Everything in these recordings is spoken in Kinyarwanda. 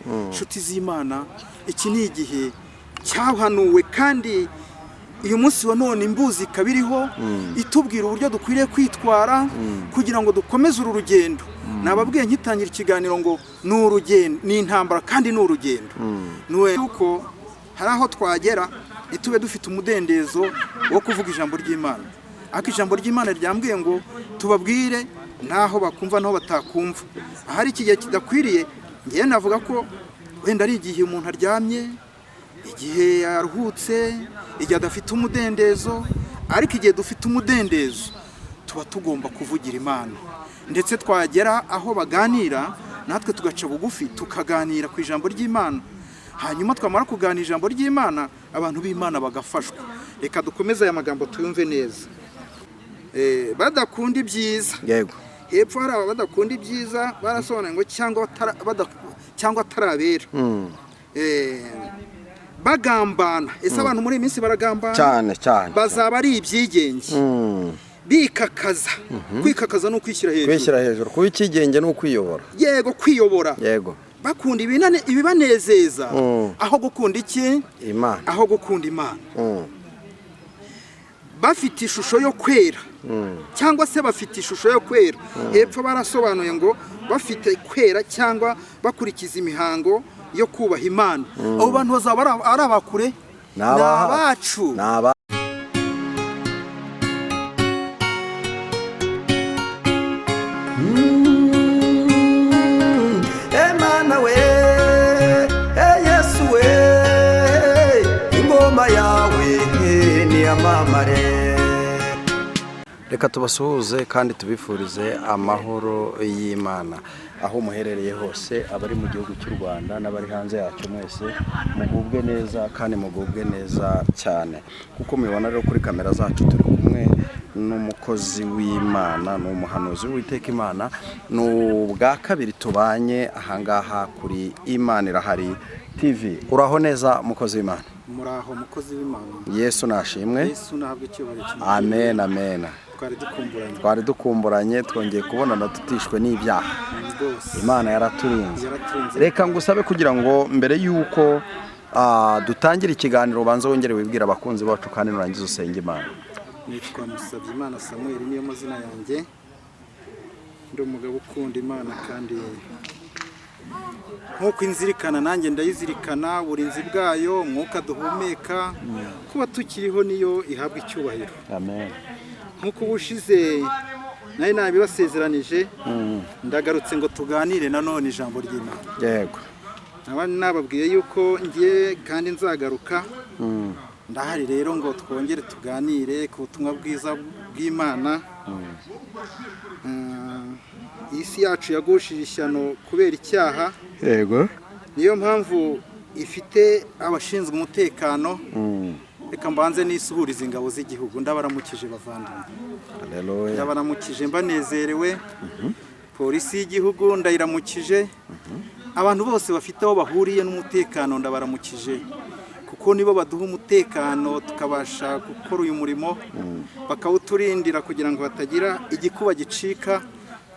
Inshuti z'Imana, iki ni igihe cyahanuwe, kandi uyu munsi wa none imbuzi ikaba iriho itubwira uburyo dukwiriye kwitwara kugira ngo dukomeze uru rugendo. Nababwiye nkitangira ikiganiro ngo ni urugendo, ni intambara kandi ni urugendo. Ni uko hari aho twagera ntitube dufite umudendezo wo kuvuga ijambo ry'Imana, ariko ijambo ry'Imana ryambwiye ngo tubabwire n'aho bakumva n'aho batakumva. Ahari iki gihe kidakwiriye, ngewe navuga ko wenda ari igihe umuntu aryamye, igihe yaruhutse, igihe adafite umudendezo. Ariko igihe dufite umudendezo tuba tugomba kuvugira Imana, ndetse twagera aho baganira natwe tugaca bugufi, tukaganira ku ijambo ry'Imana. Hanyuma twamara kuganira ijambo ry'Imana, abantu b'Imana bagafashwa. Reka dukomeze aya magambo tuyumve neza. Badakunda ibyiza. Hepfo hari aba badakunda ibyiza, barasobanuye ngo cyangwa atarabera. Bagambana. Ese abantu muri iyi minsi baragambana? Cyane cyane. Bazaba ari ibyigenge, bikakaza. Kwikakaza ni ukwishyira hejuru. Kwishyira hejuru, kuba icyigenge ni ukwiyobora. Yego, kwiyobora. Bakunda ibibanezeza aho gukunda iki? Imana. Aho gukunda Imana. Bafite ishusho yo kwera, cyangwa se bafite ishusho yo kwera. Hepfo barasobanuye ngo bafite kwera cyangwa bakurikiza imihango yo kubaha Imana. Abo bantu bazaba ari abakure, ni ni abacu. Abacu. Ni aba. Emana we, e Yesu we, ingoma yawe niyamamare. Reka tubasuhuze kandi tubifurize amahoro y'Imana aho muherereye hose, abari mu gihugu cy'u Rwanda n'abari hanze yacyo, mwese mugubwe neza kandi mugubwe neza cyane. Kuko mubibona rero kuri kamera zacu, turi kumwe n'umukozi w'Imana, ni umuhanuzi w'Uwiteka Imana. Ni ubwa kabiri tubanye ahangaha kuri Imana Irahari TV. Uraho neza, mukozi w'Imana? Muraho, mukozi w'Imana. Yesu nashimwe. Yesu nahabwe icyubahiro cyane. Amen, amen. Twari dukumburanye. Twari dukumburanye, twongeye kubonana tutishwe n'ibyaha. Rwose. Imana yaraturinze. Yaraturinze. Reka ngusabe kugira ngo mbere y'uko dutangira ikiganiro ubanze wongere wibwira abakunzi bacu, kandi nurangiza usenge Imana. Nitwa Musabyimana Samuel, niyo mazina yanjye. Ndi umugabo ukunda Imana, kandi nk'uko inzirikana nanjye ndayizirikana, uburinzi bwayo, umwuka duhumeka, kuba tukiriho, niyo ihabwa icyubahiro. Amen. Nk'uko ubushize nari nabibasezeranije, ndagarutse ngo tuganire nanone ijambo ry'Imana. Nkaba nababwiye yuko ngiye kandi nzagaruka. Ndahari rero ngo twongere tuganire ku butumwa bwiza bw'Imana. Isi yacu yagushije ishyano kubera icyaha. Niyo mpamvu ifite abashinzwe umutekano. Reka mbanze nisuhuriza ingabo z'igihugu. Ndabaramukije, bavandimwe. Haleluya. Ndabaramukije mbanezerewe. Polisi y'igihugu ndayiramukije. Abantu bose bafite aho bahuriye n'umutekano ndabaramukije, kuko nibo baduha umutekano tukabasha gukora uyu murimo, bakawuturindira kugira ngo hatagira igikuba gicika.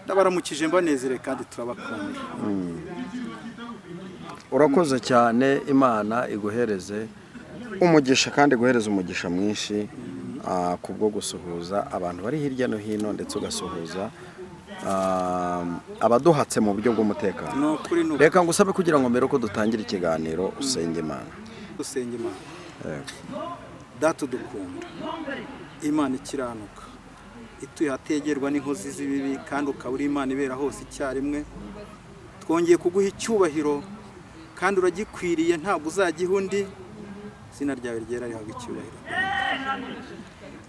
Ndabaramukije mbanezerewe kandi turabakunda. Urakoze cyane. Imana iguhereze umugisha kandi iguhereze umugisha mwinshi kubwo gusuhuza abantu bari hirya no hino, ndetse ugasuhuza abaduhatse mu buryo bw'umutekano. Ni ukuri, ni ukuri. Reka ngusabe kugira ngo mbere uko dutangira ikiganiro usenge Imana. Dusenga Imana. Data udukunda, Imana ikiranuka, ituye ahategerwa n'inkozi z'ibibi, kandi ukaba uri Imana ibera hose icyarimwe, twongeye kuguha icyubahiro kandi uragikwiriye, ntabwo uzagiha undi. Izina ryawe ryera rihabwa icyubahiro.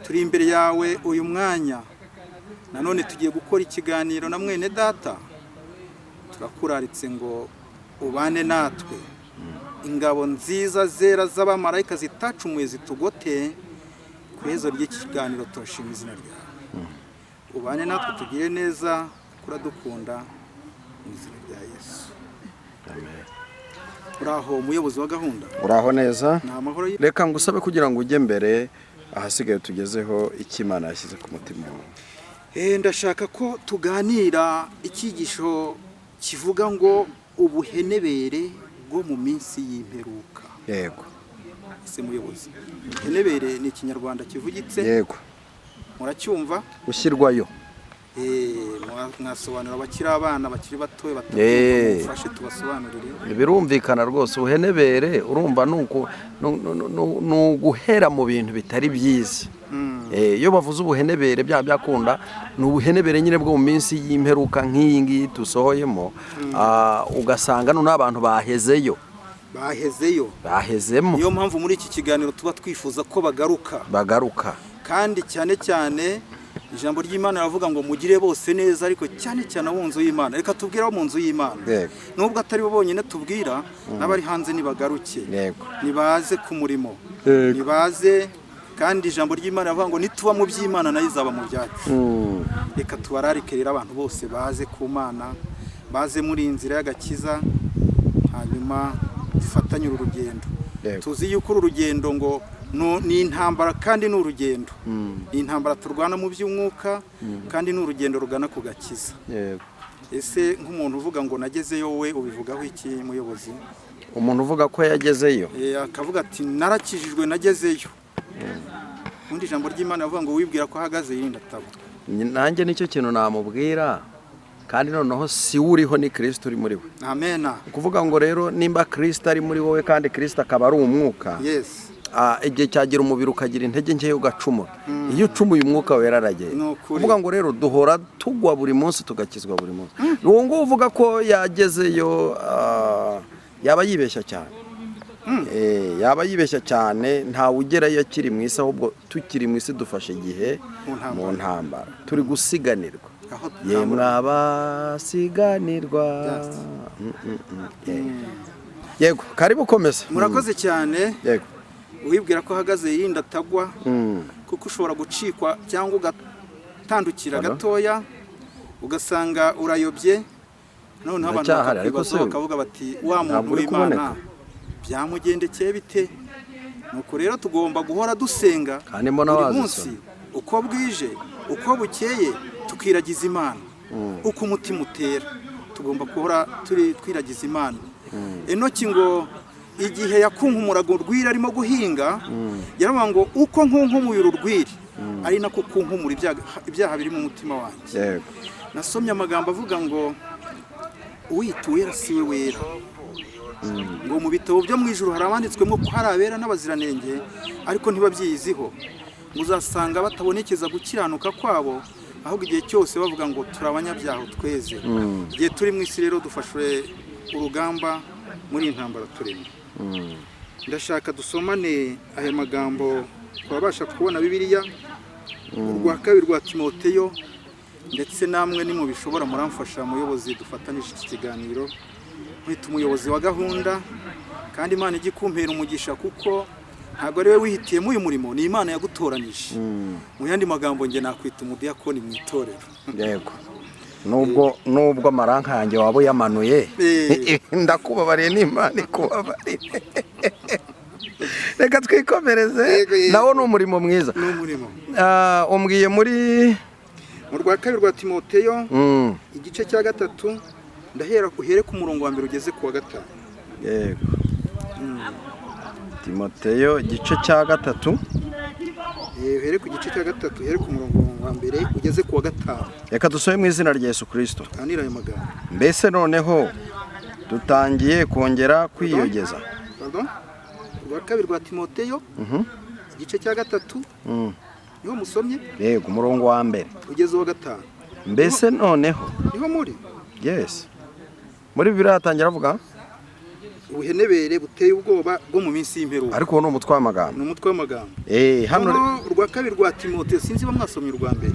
Turi imbere yawe uyu mwanya nanone, tugiye gukora ikiganiro na mwene data. Turakuraritse ngo ubane natwe, ingabo nziza zera z'abamarayika zitacumuye zitugote. Ku iherezo ry'iki kiganiro turashima izina ryawe. Ubane natwe, tugire neza, kuradukunda, mu izina rya Yesu. Uraho, umuyobozi wa gahunda? Uraho neza. Ni amahoro Reka ngusabe kugira ngo ujye mbere, ahasigaye tugezeho icyo Imana yashyize ku mutima wawe. Ndashaka ko tuganira icyigisho kivuga ngo ubuhenebere Bwo mu minsi y'imperuka. Ese muyobozi, ubuhenebere ni Ikinyarwanda kivugitse? Yego. Muracyumva? Gushyirwayo. Mwasobanura abakiri abana, bakiri batoya batabyumva, mufashe tubasobanurire. Birumvikana rwose. Ubuhenebere, urumva, ni uguhera mu bintu bitari byiza. Iyo bavuze ubuhenebere, bya byakunda ni ubuhenebere nyine bwo mu minsi y'imperuka nk'iyi ngiyi dusohoyemo. Ugasanga noneho abantu bahezeyo. Bahezeyo. Bahezemo. Niyo mpamvu muri iki kiganiro tuba twifuza ko bagaruka. Bagaruka. Kandi cyane cyane ijambo ry'Imana riravuga ngo mugire bose neza, ariko cyane cyane abo mu nzu y'Imana. Reka tubwire abo mu nzu y'Imana, nubwo atari bo bonyine tubwira, n'abari hanze nibagaruke, nibaze ku murimo, nibaze. Kandi ijambo ry'Imana riravuga ngo nituba mu by'Imana, nayo izaba mu byacu. Reka tubararike rero, abantu bose baze ku Mana, baze muri iyi nzira y'agakiza, hanyuma dufatanye uru rugendo. Tuzi yuko uru rugendo ngo ni intambara, kandi ni urugendo, ni intambara turwana mu by'umwuka, kandi ni urugendo rugana ku gakiza. Ese nk'umuntu uvuga ngo nagezeyo, we ubivugaho iki, muyobozi? Umuntu uvuga ko yagezeyo? Akavuga ati narakijijwe, nagezeyo. Ubundi ijambo ry'Imana rivuga ngo wibwira ko ahagaze yirinda atagwa. Nanjye nicyo kintu namubwira. Kandi noneho si we uriho, ni Kirisito uri muri we. Amena. Ukuvuga ngo rero nimba Kirisito ari muri wowe, kandi Kirisito akaba ari umwuka, igihe cyagira umubiri ukagira intege nkeya, ugacumura. Iyo ucumuye, Umwuka Wera aragenda. Ni ukuri. Kuvuga ngo rero duhora tugwa buri munsi, tugakizwa buri munsi. Uwo nguwo uvuga ko yagezeyo, yaba yibeshya cyane. Yaba yibeshya cyane. Ntawe ugerayo akiri mu isi, ahubwo tukiri mu isi dufashe igihe Mu ntambara. mu ntambara turi gusiganirwa. Aho Yemwe abasiganirwa. Yes. Yego, karibu, komeza. Murakoze cyane. Uwibwira ko ahagaze yirinda atagwa, kuko ushobora gucikwa cyangwa ugatandukira Hello? gatoya, ugasanga urayobye. Noneho abantu Ndacyahari, ariko bakakwibazaho, bakavuga bati wa muntu ntabwo uri w'Imana kuboneka. byamugendekeye bite? Nuko rero tugomba guhora dusenga Kandi mbona buri wazisoma. munsi, uko bwije uko bukeye, tukiragiza Imana uko umutima utera. Tugomba guhora turi twiragiza Imana. Enoki ngo igihe yakunkumuraga urwiri arimo guhinga, yaravuga ngo uko nkunkumuye uru rwiri, ari nako kunkumura ibyaha biri mu mutima wanjye. Nasomye amagambo avuga ngo uwita uwera si we wera, ngo mu bitabo byo mu ijuru hari abanditswemo ko hari abera n'abaziranenge, ariko ntibabyiyiziho. Muzasanga batabonekeza gukiranuka kwabo, ahubwo igihe cyose bavuga ngo turi abanyabyaha tweze. Igihe turi mu isi rero dufashe urugamba muri iyi ntambara turimo. Ndashaka dusomane aya magambo twabasha kubona Bibiliya, urwa kabiri rwa Timoteyo, ndetse namwe nimubishobora muramfasha, muyobozi dufatanije iki kiganiro. Nkwita umuyobozi wa gahunda, kandi Imana ijya ikumpera umugisha, kuko ntabwo ari we wihitiyemo uyu murimo, ni Imana yagutoranije. Mu yandi magambo, njye nakwita umudiyakoni mu itorero. Yego, nubwo amaranka yanjye waba uyamanuye, ndakubabariye n'Imana ikubabarire. Reka twikomereze. Yego, yego. Nawo ni umurimo mwiza. Ni umurimo. Umbwiye muri Mu rwa kabiri rwa Timoteyo, igice cya gatatu, ndahera uhere ku murongo wa mbere ugeze ku wa gatanu. Yego, Timoteyo igice cya gatatu. Uhere ku gice cya gatatu, uhere ku murongo wa mbere ugeze ku wa gatanu. Reka dusome mu izina rya Yesu Kirisito. Ganira ayo magambo. Mbese noneho dutangiye kongera kwiyogeza? Pardon? Urwa kabiri rwa Timoteyo, igice cya gatatu, niho musomye? Yego, umurongo wa mbere. Ugeze uwa gatanu. Mbese noneho Niho muri? Yes, muri Bibiliya hatangira avuga Ubuhenebere buteye ubwoba bwo mu minsi y'imperuka. Ariko uwo ni umutwe w'amagambo. Ni umutwe w'amagambo. Hano Noneho urwa kabiri rwa Timoteyo, sinzi ba mwasomye urwa mbere,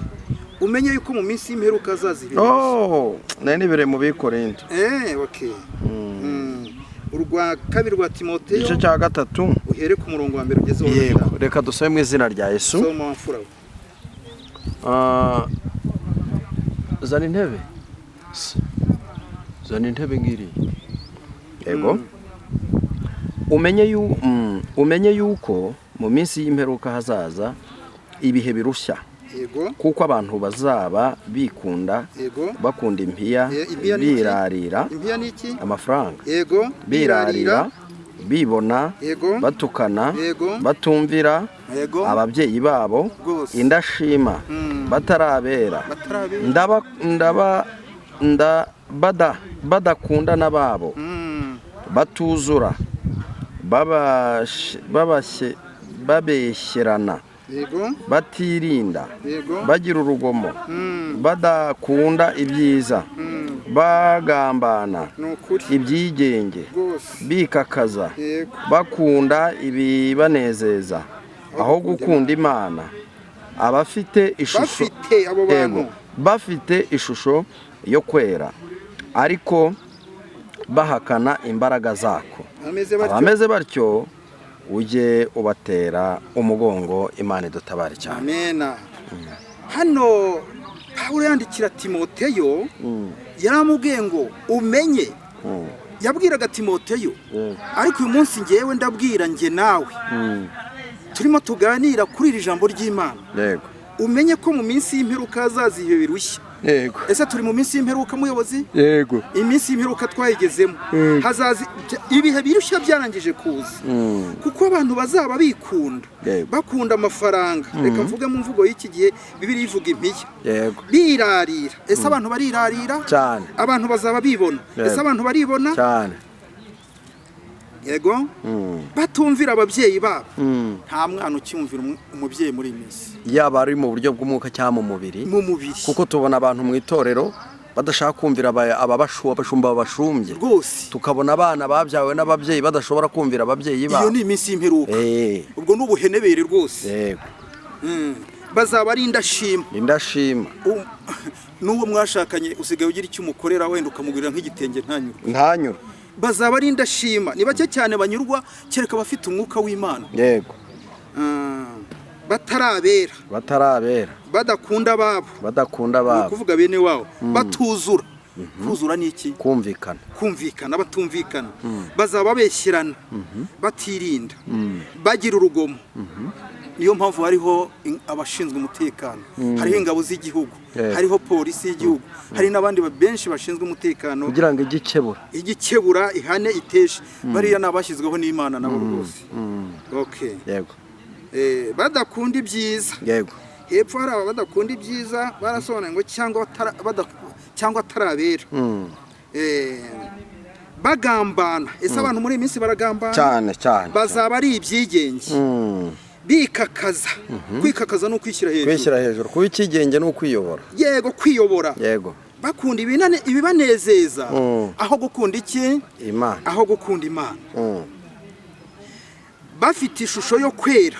umenye yuko mu minsi y'imperuka hazaza ibihe. Oh, nari nibereye mu Bikorinto. Okay. Urwa kabiri rwa Timoteyo, Igice cya gatatu. uhere ku murongo wa mbere ugeze uwa Yego. gatanu. Reka dusome mu izina rya Yesu. Soma wa mfura we. Zana intebe. Zana intebe ngiriya. Yego. Umenye yuko mu minsi y'imperuka hazaza ibihe birushya. Yego. Kuko abantu bazaba bikunda, Yego. bakunda impiya, Impiya ni iki? birarira. Impiya ni iki? Amafaranga. Yego. Birarira, bibona, Yego. batukana, Yego. batumvira Yego. ababyeyi babo, Rwose. indashima, batarabera, Batarabera. ndaba ndaba nda bada badakunda n'ababo, batuzura, babeshyerana, Yego. batirinda, Yego. bagira urugomo, badakunda ibyiza, bagambana, Ni ukuri. ibyigenge, Rwose. bikakaza, Yego. bakunda ibibanezeza aho gukunda Imana, abafite ishusho Bafite abo bantu. Yego, bafite ishusho yo kwera ariko bahakana imbaraga zako. Ameze batyo. Abameze batyo ujye ubatera umugongo. Imana idutabare cyane. Amena. Hano Pawulo yandikira Timoteyo, yaramubwiye ngo umenye, yabwiraga Timoteyo, ariko uyu munsi ngewe ndabwira nge nawe turimo tuganira kuri iri jambo ry'Imana, Yego. umenye ko mu minsi y'imperuka hazaza ibihe birushya. Yego. Ese turi mu minsi y'imperuka, muyobozi? Yego. Iminsi y'imperuka twayigezemo. Hazaza ibihe birushya, byarangije kuza, kuko abantu bazaba bikunda, bakunda amafaranga. Reka mvuge mu mvugo y'iki gihe, Bibiliya ivuga impiya. Birarira. Ese abantu barirarira? Cyane. Abantu bazaba bibona. Ese abantu baribona? Cyane. Yego. Batumvira ababyeyi babo. Nta mwana ucyumvira umubyeyi muri iyi minsi. Yaba ari mu buryo bw'umwuka cyangwa mu mubiri. Mu mubiri. Kuko tubona abantu mu itorero badashaka kumvira abashumba babashumbye. Rwose. Tukabona abana babyawe n'ababyeyi badashobora kumvira ababyeyi Iyo babo. ni iminsi y'imperuka. Ubwo ni ubuhenebere rwose. Yego. Bazaba ari indashima. Indashima. N'uwo mwashakanye usigaye ugira icyo umukorera, wenda ukamugurira nk'igitenge, ntanyurwe. Ntanyura. Bazaba ari indashima. Ni bake cyane banyurwa, kereka abafite umwuka w'Imana. Yego. Batarabera. Batarabera. Badakunda ababo. Badakunda Ni ababo. ukuvuga bene wabo. Batuzura. Kuzura ni iki? Kumvikana. Kumvikana, batumvikana. Bazaba beshyirana, batirinda, bagira urugomo. Niyo mpamvu hariho abashinzwe umutekano, hariho ingabo z'igihugu, hariho polisi y'igihugu, hari n'abandi benshi bashinzwe umutekano. Kugira ngo ijye ikebura. Igikebura, ihane, iteshe. Bariya ni abashyizweho n'Imana nabo rwose. Okay. Yego. Badakunda ibyiza. Yego. Hepfo hari aba badakunda ibyiza, barasobanuye ngo cyangwa cyangwa atarabera. Bagambana. Ese abantu muri iyi minsi baragambana? Cyane cyane. Bazaba ari ibyigenge, bikakaza. Kwikakaza ni ukwishyira hejuru. Kwishyira hejuru, kuba icyigenge ni ukwiyobora. Yego, kwiyobora. Yego. Bakunda ibibanezeza aho gukunda iki? Imana. Aho gukunda Imana. Bafite ishusho yo kwera,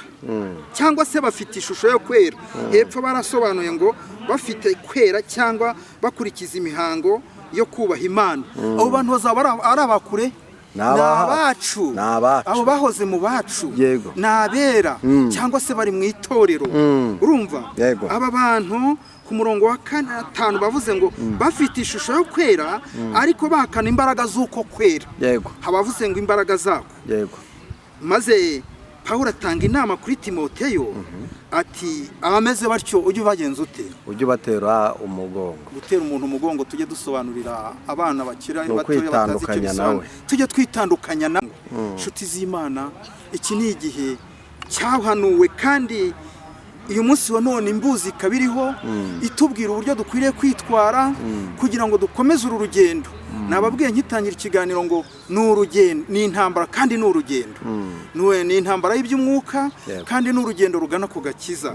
cyangwa se bafite ishusho yo kwera. Hepfo barasobanuye ngo bafite kwera cyangwa bakurikiza imihango yo kubaha Imana. Abo bantu bazaba ari abakure. Ni abahacu. Abacu. Ni abacu. Abo bahoze mu bacu. Yego. Ni abera cyangwa se bari mu itorero. Urumva? Yego. Aba bantu ku murongo wa kane atanu bavuze ngo bafite ishusho yo kwera ariko bahakana imbaraga z'uko kwera. Yego. Habavuze ngo imbaraga zako. Yego. Maze Pawulo atanga inama kuri Timoteyo ati abameze batyo ujye ubagenza ute? Ujye ubatera umugongo. Gutera umuntu umugongo, tujye dusobanurira abana bakiri Ni batoya batazi icyo ukwitandukanya bisobanura. nawe. Tujye twitandukanya nawe. Inshuti z'Imana, iki ni igihe cyahanuwe, kandi uyu munsi wa none imbuzi ikaba iriho itubwira uburyo dukwiriye kwitwara kugira ngo dukomeze uru rugendo. Nababwiye nkitangira ikiganiro ngo ni urugendo, ni intambara kandi ni urugendo. Ni intambara y'iby'umwuka kandi ni urugendo rugana ku gakiza.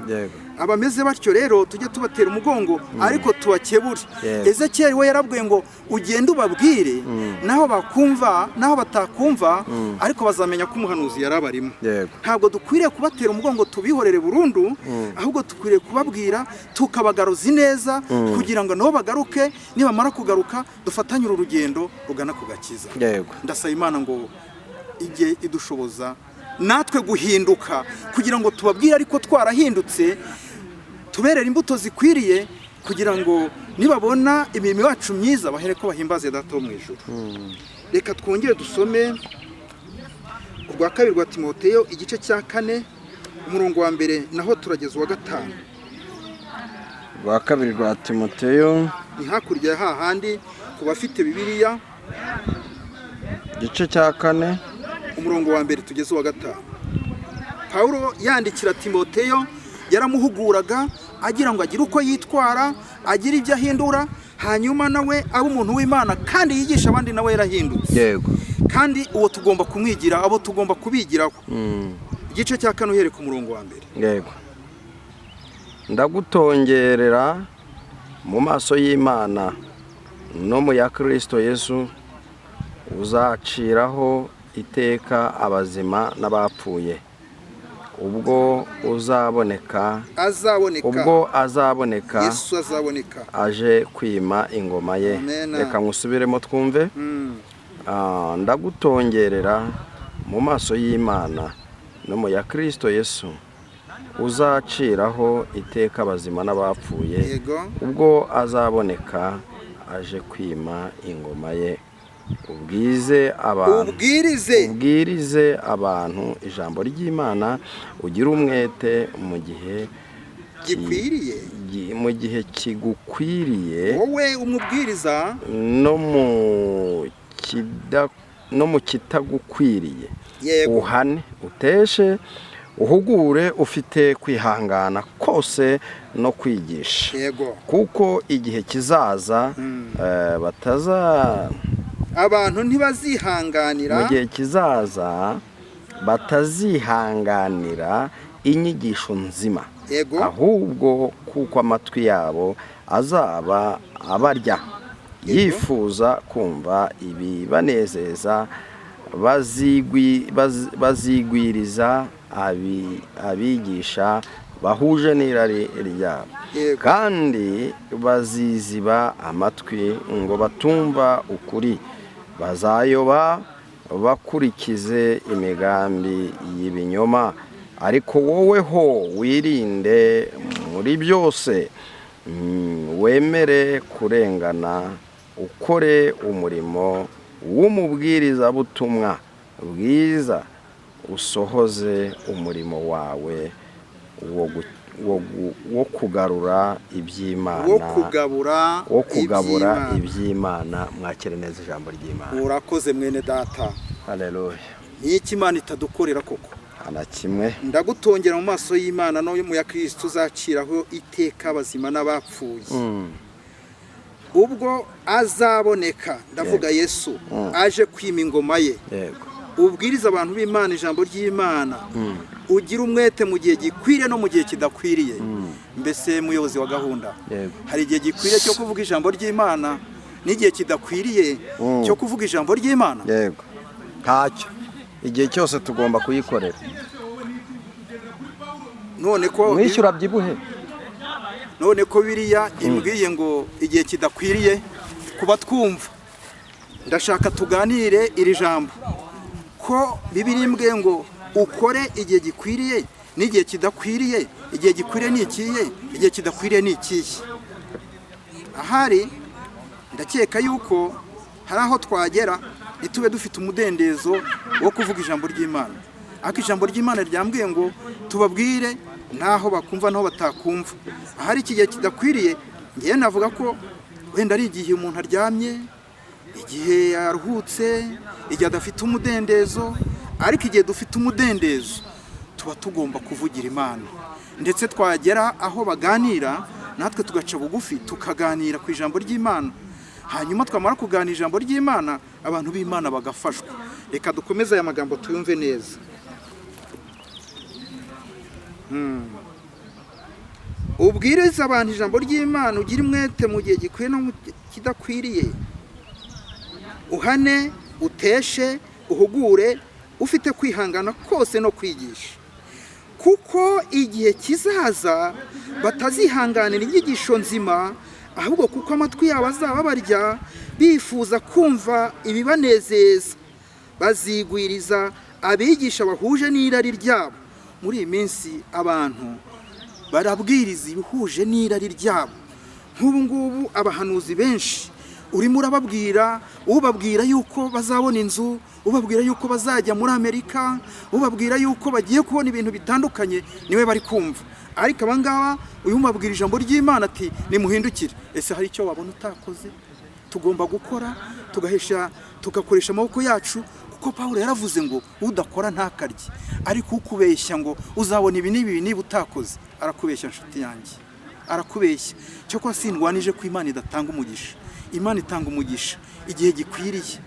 Abameze batyo rero tujye tubatera umugongo, ariko tubakebure. Ezekiyeli we yarabwiye ngo ugende ubabwire, naho bakumva naho batakumva, ariko bazamenya ko umuhanuzi yarabarimo. Ntabwo dukwiriye kubatera umugongo tubihorere burundu, ahubwo dukwiriye kubabwira tukabagaruza ineza kugira ngo nabo bagaruke. Nibamara kugaruka dufatanye uru rugendo rugana ku gakiza. Ndasaba Imana ngo ijye idushoboza natwe guhinduka kugira ngo tubabwire ariko twarahindutse, tuberere imbuto zikwiriye, kugira ngo nibabona imirimo yacu myiza bahere ko bahimbaze Data wo mu ijuru. Reka twongere dusome urwa kabiri rwa Timoteyo, igice cya 4, umurongo wa 1, naho turageza uwa 5. Rwa kabiri rwa Timoteyo. Ni hakurya ya hahandi ku bafite Bibiliya. Igice cya 4. Umurongo wa 1 tugeze uwa 5. Pawulo yandikira Timoteyo yaramuhuguraga agira ngo agire uko yitwara, agire ibyo ahindura, hanyuma nawe abe umuntu w'Imana kandi yigisha abandi, nawe yarahindutse. Kandi uwo tugomba kumwigira, abo tugomba kubigiraho. Igice cya 4 uhereye ku murongo wa 1. Yego. Ndagutongerera mu maso y'Imana no mu ya Kristo Yesu uzaciraho iteka abazima n'abapfuye, ubwo uzaboneka, Azaboneka. ubwo azaboneka. Yesu azaboneka. Aje kwima ingoma ye. Amen. Reka nkusubiremo twumve. Ndagutongerera mu maso y'Imana no mu ya Kristo Yesu uzaciraho iteka abazima n'abapfuye, ubwo azaboneka aje kwima ingoma ye. Ubwize abantu, Ubwirize. ubwirize abantu ijambo ry'Imana, ugire umwete mu gihe Gikwiriye. mu gihe kigukwiriye, Wowe umubwiriza. no mu kitagukwiriye, uhane, uteshe, uhugure ufite kwihangana kose no kwigisha, kuko igihe kizaza bataza Abantu ntibazihanganira. Mu gihe kizaza batazihanganira inyigisho nzima, ahubwo kuko amatwi yabo azaba abarya yifuza kumva ibibanezeza, bazigwiriza abigisha bahuje n'irari ryabo, kandi baziziba amatwi ngo batumva ukuri, bazayoba bakurikize imigambi y'ibinyoma. Ariko woweho wirinde muri byose, wemere kurengana, ukore umurimo w'umubwirizabutumwa bwiza, usohoze umurimo wawe wo kugarura iby'Imana, Wo kugabura. wo kugabura iby'Imana. iby'Imana. Mwakire neza ijambo ry'Imana. Urakoze, mwene data. Haleluya. Ni iki Imana itadukorera koko? Nta kimwe. Ndagutongera mu maso y'Imana no mu ya Kristo uzaciraho iteka abazima n'abapfuye, ubwo azaboneka, ndavuga Yesu, aje kwima ingoma ye. Ubwiriza abantu b'Imana ijambo ry'Imana, ugira umwete mu gihe gikwiriye no mu gihe kidakwiriye. Mbese muyobozi wa gahunda, hari igihe gikwiriye cyo kuvuga ijambo ry'Imana n'igihe kidakwiriye cyo kuvuga ijambo ry'Imana? Yego, ntacyo, igihe cyose tugomba kuyikorera. None ko Mwishyura byibuhe. None ko biriya imbwiye ngo igihe kidakwiriye kuba twumva, ndashaka tuganire iri jambo ko Bibiliya imbwiye ngo ukore igihe gikwiriye n'igihe kidakwiriye. Igihe gikwiriye ni ikihe? Igihe kidakwiriye ni ikihe? Ahari ndakeka yuko hari aho twagera ntitube dufite umudendezo wo kuvuga ijambo ry'Imana, ariko ijambo ry'Imana ryambwiye ngo tubabwire n'aho bakumva n'aho batakumva. Ahari iki gihe kidakwiriye, ngewe navuga ko wenda ari igihe umuntu aryamye, igihe yaruhutse, igihe adafite umudendezo. Ariko igihe dufite umudendezo tuba tugomba kuvugira Imana, ndetse twagera aho baganira natwe tugaca bugufi tukaganira ku ijambo ry'Imana, hanyuma twamara kuganira ijambo ry'Imana abantu b'Imana bagafashwa. Reka dukomeze aya magambo tuyumve neza. Ubwirize abantu ijambo ry'Imana, ugire umwete mu gihe gikwiye no mu kidakwiriye, uhane, uteshe, uhugure ufite kwihangana kose no kwigisha, kuko igihe kizaza batazihanganira inyigisho nzima, ahubwo kuko amatwi yabo azaba barya bifuza kumva ibibanezeza, bazigwiriza abigisha bahuje n'irari ryabo. Muri iyi minsi abantu barabwiriza ibihuje n'irari ryabo. Nk'ubu ngubu abahanuzi benshi urimo urababwira, ubabwira yuko bazabona inzu, ubabwira yuko bazajya muri Amerika, ubabwira yuko bagiye kubona ibintu bitandukanye, niwe bari kumva. Ariko abangaba uyu mubabwira ijambo ry'Imana ati nimuhindukire. Ese hari icyo wabona utakoze? Tugomba gukora, tugahesha, tugakoresha amaboko yacu, kuko Pawulo yaravuze ngo udakora ntakarye. Ariko ukubeshya ngo uzabona ibi n'ibi niba utakoze, arakubeshya nshuti yanjye, arakubeshya. Cyokora sindwanije ko Imana idatanga umugisha. Imana itanga umugisha igihe gikwiriye,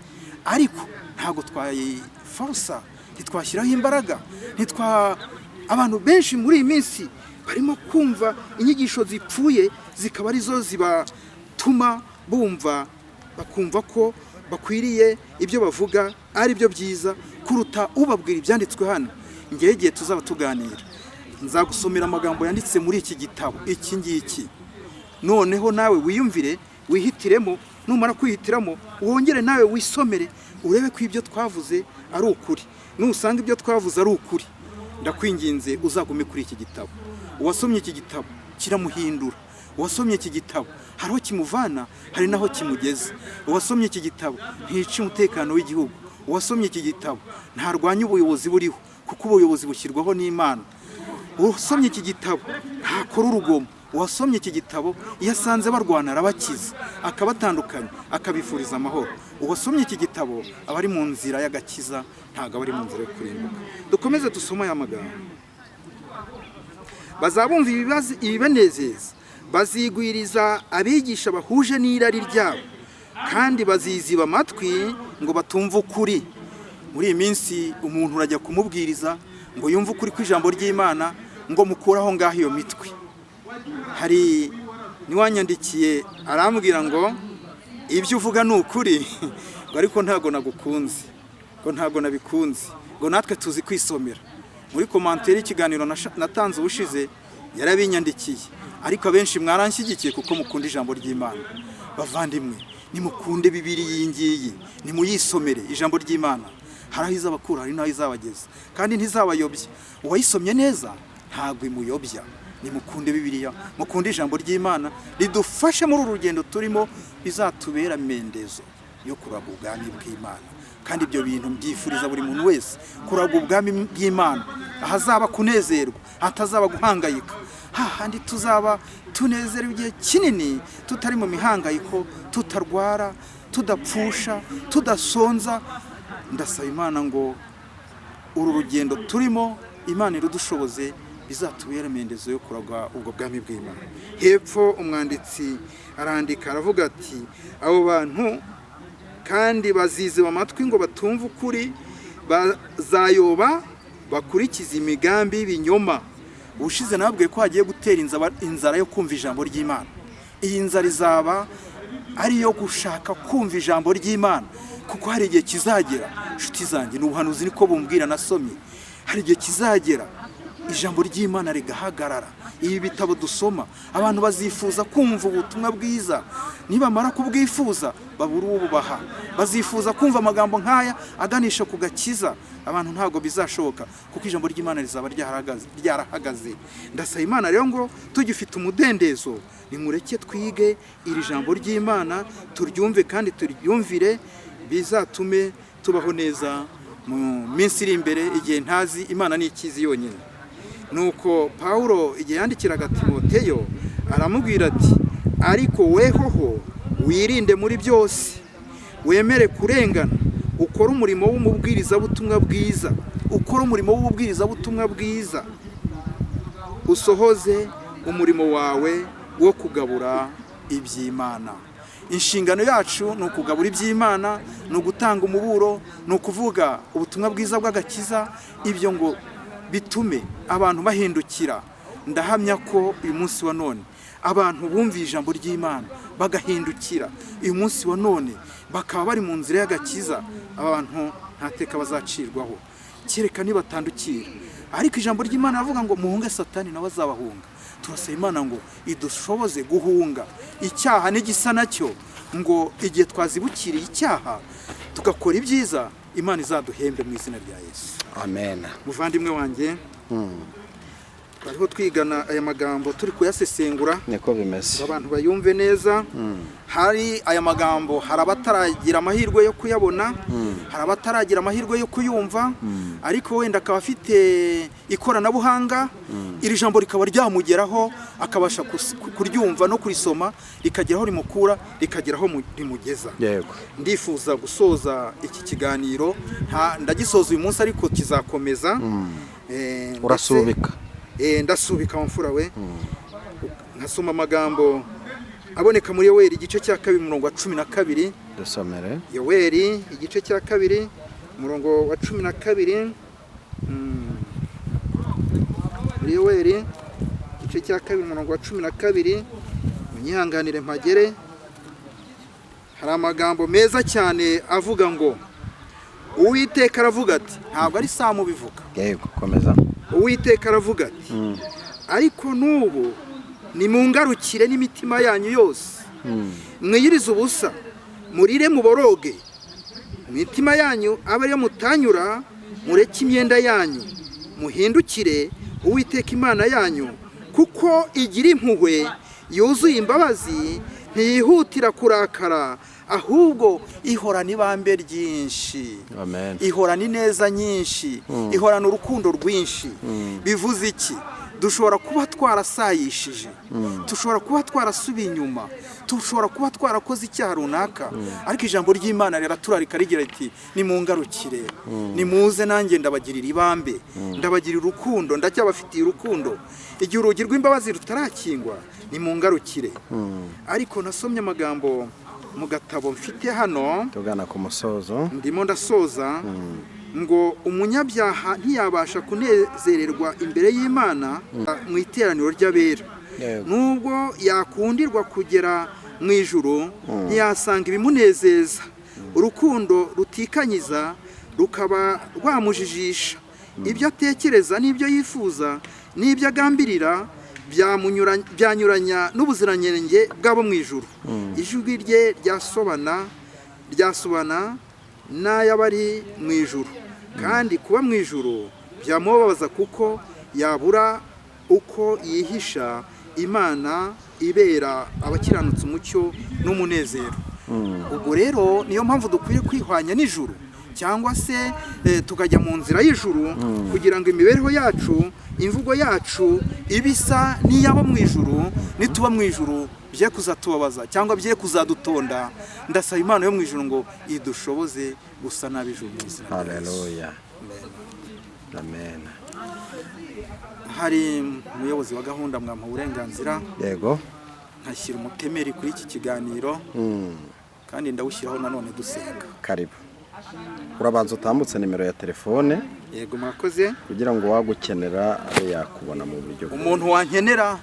ariko ntabwo twayiforusa, ntitwashyiraho imbaraga, ntitwa. Abantu benshi muri iyi minsi barimo kumva inyigisho zipfuye, zikaba arizo zibatuma bumva, bakumva ko bakwiriye ibyo bavuga ari byo byiza kuruta ubabwira ibyanditswe hano. Ngewe igihe tuzaba tuganira nzagusomera amagambo yanditse muri iki gitabo iki ngiki, noneho nawe wiyumvire, wihitiremo. Numara kwihitiramo, wongere nawe wisomere, urebe ko ibyo twavuze ari ukuri. Nusanga ibyo twavuze ari ukuri, ndakwinginze uzagume kuri iki gitabo. Uwasomye iki gitabo kiramuhindura. Uwasomye iki gitabo hari aho kimuvana, hari n'aho kimugeza. Uwasomye iki gitabo ntica umutekano w'igihugu. Uwasomye iki gitabo ntarwanya ubuyobozi buriho, kuko ubuyobozi bushyirwaho n'Imana. Uwasomye iki gitabo ntakora urugomo. Uwasomye iki gitabo iyo asanze barwana arabakiza, akabatandukanya, akabifuriza amahoro. Uwasomye iki gitabo aba ari mu nzira y'agakiza, ntabwo aba ari mu nzira yo kurimbuka. Dukomeze dusome aya magambo. Bazabumva ibibanezeza, bazigwiriza abigisha bahuje n'irari ryabo, kandi baziziba amatwi ngo batumve ukuri. Muri iyi minsi umuntu urajya kumubwiriza ngo yumve ukuri kw'ijambo ry'Imana, ngo mukure aho ngaho iyo mitwe. Hari niwanyandikiye arambwira ngo ibyo uvuga ni ukuri, ngo ariko ntabwo nagukunze, ngo ntabwo nabikunze, ngo natwe tuzi kwisomera. Muri commentaire y'ikiganiro natanze ubushize yarabinyandikiye, ariko abenshi mwaranshyigikiye kuko mukunda ijambo ry'Imana. Bavandimwe, nimukunde Bibiliya iyi ngiyi, nimuyisomere ijambo ry'Imana. Hari aho izabakura, hari n'aho izabageza, kandi ntizabayobya. Uwayisomye neza ntabwo imuyobya. Nimukunde Bibiliya, mukunde ijambo ry'Imana, ridufashe muri uru rugendo turimo, bizatubera mendezo yo kuraga ubwami bw'Imana. Kandi ibyo bintu mbyifuriza buri muntu wese, kuraga ubwami bw'Imana, ahazaba kunezerwa, hatazaba guhangayika, hahandi tuzaba tunezerewe igihe kinini, tutari mu mihangayiko, tutarwara, tudapfusha, tudasonza. Ndasaba Imana ngo uru rugendo turimo Imana irudushoboze, bizatubere mendezo yo kuraga ubwo bwami bw'Imana. Hepfo umwanditsi arandika aravuga ati abo bantu kandi baziziba amatwi ngo batumve ukuri, bazayoba bakurikiza imigambi y'ibinyoma. Ubushize nababwiye ko hagiye gutera inzara yo kumva ijambo ry'Imana. Iyi nzara izaba ari iyo gushaka kumva ijambo ry'Imana, kuko hari igihe kizagera, inshuti zanjye, ni ubuhanuzi niko bumbwira nasomye, hari igihe kizagera ijambo ry'Imana rigahagarara. Ibi bitabo dusoma, abantu bazifuza kumva ubutumwa bwiza, nibamara kubwifuza babura ububaha. Bazifuza kumva amagambo nk'aya aganisha ku gakiza. Abantu ntabwo bizashoboka, kuko ijambo ry'Imana rizaba ryarahagaze. Ndasaba Imana rero ngo tugifite umudendezo, nimureke twige iri jambo ry'Imana, turyumve kandi turyumvire, bizatume tubaho neza mu minsi iri imbere, igihe ntazi, Imana ni ikizi yonyine. Nuko Pawulo igihe yandikiraga Timoteyo aramubwira ati ariko wehoho wirinde muri byose, wemere kurengana, ukore umurimo w'umubwirizabutumwa bwiza, ukore umurimo w'ububwirizabutumwa bwiza, usohoze umurimo wawe wo kugabura iby'Imana. Inshingano yacu ni ukugabura iby'Imana, ni ugutanga umuburo, ni ukuvuga ubutumwa bwiza bw'agakiza, ibyo ngo bitume abantu bahindukira. Ndahamya ko uyu munsi wa none abantu bumviye ijambo ry'Imana bagahindukira, uyu munsi wa none bakaba bari mu nzira y'agakiza, abantu nta teka bazacirwaho kereka nibatandukira. Ariko ijambo ry'Imana ravuga ngo muhunge Satani nawe azabahunga. Turasaba Imana ngo idushoboze guhunga icyaha n'igisa nacyo, ngo igihe twazibukiriye icyaha tugakora ibyiza, Imana izaduhembe mu izina rya Yesu. Amen. Muvandimwe wanjye, Twariho twigana aya magambo turi kuyasesengura Niko bimeze. ngo abantu bayumve neza. Hari aya magambo, hari abataragira amahirwe yo kuyabona, hari abataragira amahirwe yo kuyumva, ariko wenda akaba afite ikoranabuhanga, iri jambo rikaba ryamugeraho, akabasha kuryumva no kurisoma, rikagera aho rimukura, rikagera aho rimugeza. Ndifuza gusoza iki kiganiro, ndagisoza uyu munsi ariko kizakomeza. Urasubika. Ndasubika mfura we, nkasoma amagambo aboneka muri Yoweri igice cya 2 umurongo wa 12. Dusomere. Yoweri igice cya 2 umurongo wa 12. Muri Yoweri igice cya 2 umurongo wa 12, munyihanganire mpagere. Hari amagambo meza cyane avuga ngo: Uwiteka aravuga ati, ntabwo ari Samu bivuga. Yego, komeza. Uwiteka aravuga ati: ariko n'ubu nimungarukire n'imitima yanyu yose, mwiyirize ubusa, murire muboroge, imitima yanyu abe ariyo mutanyura, mureke imyenda yanyu, muhindukire Uwiteka Imana yanyu, kuko igira impuhwe yuzuye imbabazi, ntiyihutira kurakara, ahubwo ihorana ibambe ryinshi. Amen. Ihorana ineza nyinshi, ihorana urukundo rwinshi. Bivuze iki? Dushobora kuba twarasayishije, dushobora kuba twarasubiye inyuma, dushobora kuba twarakoze icyaha runaka, ariko ijambo ry'Imana riraturarika rigira riti: nimungarukire, nimuze nanjye ndabagirira ibambe, ndabagirira urukundo, ndacyabafitiye urukundo. Igihe urugi rw'imbabazi rutarakingwa, nimungarukire. Ariko nasomye amagambo mu gatabo mfite hano. Tugana ku musozo. Ndimo ndasoza. Ngo umunyabyaha ntiyabasha kunezererwa imbere y'Imana mu iteraniro ry'abera. Nubwo yakundirwa kugera mu ijuru, ntiyasanga ibimunezeza. Urukundo rutikanyiza rukaba rwamujijisha. Ibyo atekereza n'ibyo yifuza n'ibyo agambirira byanyuranya n'ubuziranenge bw'abo mu ijuru. Ijwi rye ryasobana n'ay'abari mu ijuru, kandi kuba mu ijuru byamubabaza, kuko yabura uko yihisha Imana ibera abakiranutse umucyo n'umunezero. Ubwo rero niyo mpamvu dukwiye kwihwanya n'ijuru, cyangwa se tukajya mu nzira y'ijuru, kugira ngo imibereho yacu, imvugo yacu ibe isa n'iy'abo mu ijuru. Nituba mu ijuru bye kuzatubabaza cyangwa bye kuzadutonda. Ndasaba Imana yo mu ijuru ngo idushoboze gusa n'ab'ijuru mu izina rya Yesu. Haleluya. Amen. Hari umuyobozi wa gahunda, mwampa uburenganzira Yego. nkashyira umutemeri kuri iki kiganiro, kandi ndawushyiraho nanone dusenga. Karibu. Urabanza utambutse nimero ya telefone. Yego, murakoze. Kugira ngo uwagukenera abe yakubona mu buryo bwiza. Umuntu wankenera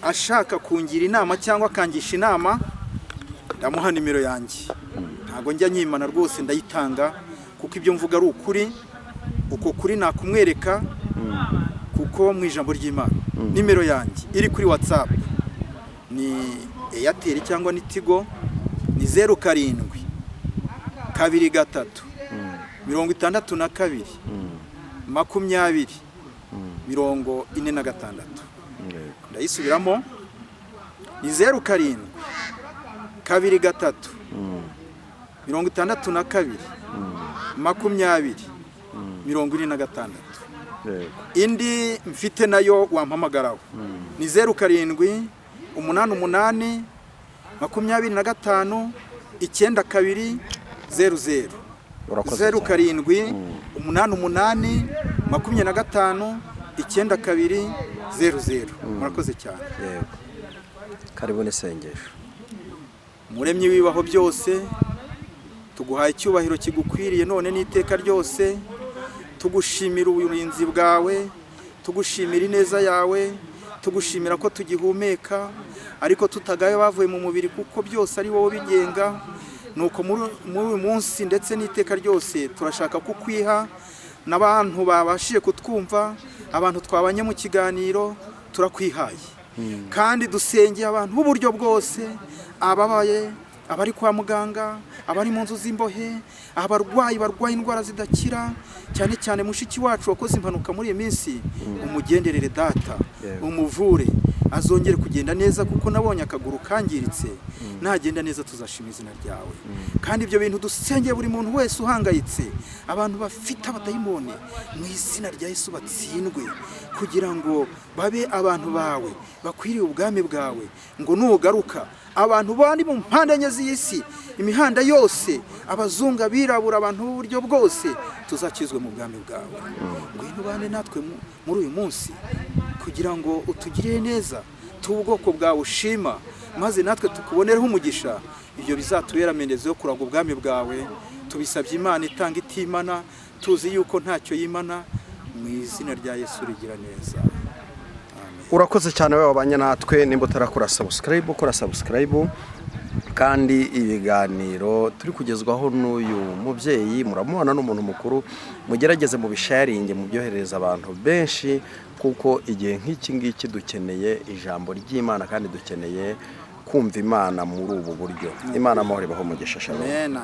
ashaka kungira inama cyangwa akangisha inama, ndamuha nimero yanjye. Ntabwo njya nyimana rwose, ndayitanga, kuko ibyo mvuga ari ukuri. Uko kuri nakumwereka kuko mu ijambo ry'Imana. Nimero yanjye iri kuri WhatsApp, ni Airtel cyangwa ni Tigo, ni 07 23 62 20 46. Ndayisubiramo, ni 07 23 62 20 46. Indi mfite nayo wampamagaraho ni 07 88 25 92 00. Urakoze 0 cyane. 7 88 25 92 00. Murakoze cyane. Yego. Karibu n'isengesho. Muremyi w'ibibaho byose, tuguhaye icyubahiro kigukwiriye none n'iteka ryose. Tugushimira uburinzi bwawe, tugushimira ineza yawe, tugushimira ko tugihumeka, ariko tutagaye bavuye mu mubiri, kuko byose ari wowe bigenga. Nuko muri uyu munsi ndetse n'iteka ryose turashaka kukwiha n'abantu babashije kutwumva, abantu twabanye mu kiganiro, turakwihaye. Kandi dusengeye abantu b'uburyo bwose, ababaye. Abari kwa muganga, abari mu nzu z'imbohe, abarwayi barwaye indwara zidakira, cyane cyane mushiki wacu wakoze impanuka muri iyi minsi, umugenderere Data, umuvure, azongere kugenda neza, kuko nabonye akaguru kangiritse. Nagenda neza tuzashima izina ryawe. Kandi ibyo bintu dusengeye buri muntu wese uhangayitse, abantu bafite abadayimoni, mu izina rya Yesu batsindwe, kugira ngo babe abantu bawe bakwiriye ubwami bwawe, ngo nugaruka abantu bari mu mpande enye z'isi, imihanda yose, abazungu, abirabura, abantu b'uburyo bwose, tuzakizwe mu bwami bwawe. Ngwino ubane natwe muri uyu munsi kugira ngo utugirire neza, tube ubwoko bwawe ushima, maze natwe tukubonereho umugisha. Ibyo bizatubera amenezo yo kuraga ubwami bwawe. Tubisabye Imana itanga itimana, tuzi yuko ntacyo yimana, mu izina rya Yesu rigira neza. Amen. Urakoze cyane wowe wabanye natwe. Nimba utarakora subscribe, ukora subscribe. Kandi ibiganiro turi kugezwaho n'uyu mubyeyi, muramubona n'umuntu mukuru, mugerageze mu bisharinge, mubyoherereza abantu benshi, kuko igihe nk'iki ngiki dukeneye ijambo ry'Imana kandi dukeneye kumva Imana muri ubu buryo. Imana amahoro ibaho umugisha. Shalom. Amen.